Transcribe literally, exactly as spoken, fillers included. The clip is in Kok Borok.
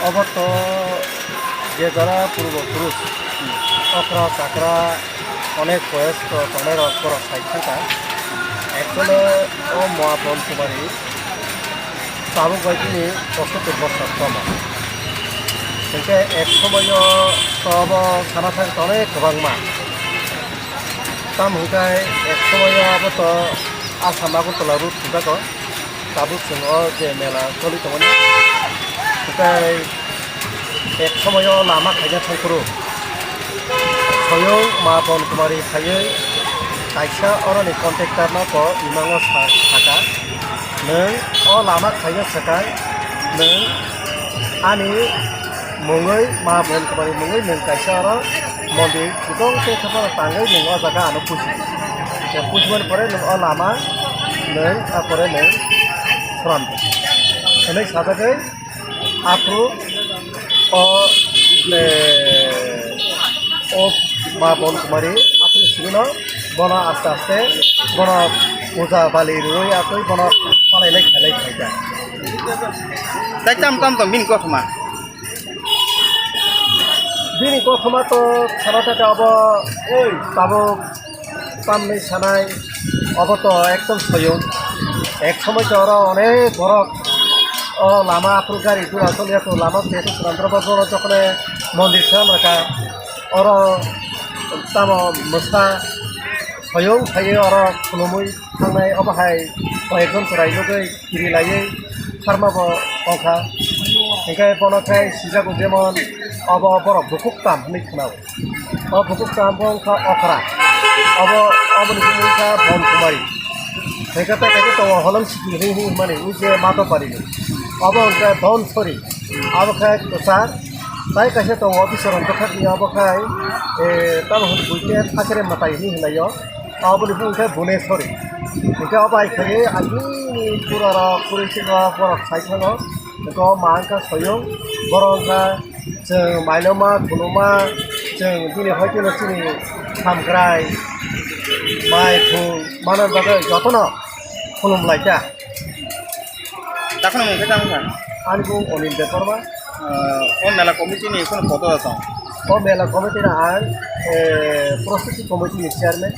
Obo to je jora purbo purush, okra chakra, onek boyosko tongnai rok borok sai thangkha. Actually o Moa Bon Kumari tabuk bai bini pochottor bosor tongma. Hinkhe ek somoyo to obo sana thang tongnai kwbangma. Tamo hinkhe ek somoyo abo to Assam Agartala route thangkha to. Tabuk chwng o je mela choli tongmani, tei ek somoyo lama khaina thangphuru soyung Ma Bon Kumari phaiwi kaisa oroni contractor no bo imang o sa-, saka, "Nwng o lama khaina swkang, nwng ani mungwi, Ma Bon Kumari mungwi nwng kaisa oro mondir kutong tei khapano tangwi nwng o jaga ano puji. Puji mani pore nwng o lama nwng, a pore nwng swnam di," hwnwi sajagwi aphuru o, e, o Ma Bon Kumari aphuru sirino bono aste aste bono puja bali rwui atwi bono palailai khailai khaijak. Tai tam tam tong bini kothoma. Bini kothoma to sana thaka abo tabuk tamni sanai abo to ekdom soyung. Ek somoi to oro onek borok o lama aphuru gari gura choliya to lama jeto swnamjak bo jokhone mondir swnamrwkha oro tamo mwsa soyung phaiwi oro khulumui thangnai obo hai koyekjon chwrai nugwi kiri laiwi sarma bo tongkha. Hinkhe bono khe sijago jemon obo borok bukhuk tam hinwi khwnao. O bukhuk tam bo wngkha okra. Obo, oboni bumung wngkha Bon Kumari. Hinkhe tei kaisa tongo Holom Siki hinwi hinwi hwnmani, ui je Madhobari ni. Obo wngkha Don Sori. Abo khe kwchar. Tai kaisa tongo Bisoron bwkhakni, obo khe, eh, tamo hwn buikhe Thakere Mwtai hinwi hwnlaio. Aboni bumung khe Buneswari. Hinkhe o bai khe agini pura rok, puri sing rok, borok sai thango. Hinkhe o ma wngkha soyung, borok wngkha chwng mailoma, khuluma, chwng bini hoiteno chini hamkrai, mai, thung, manani bagwi jotono khulum lai kha. Takhwna mung khe tamo kha? Ani bumung Onil Debbarma. Ah, o mela committee ni kono kotor tong? O mela committee ni ang, eh, processing committee ni chairman.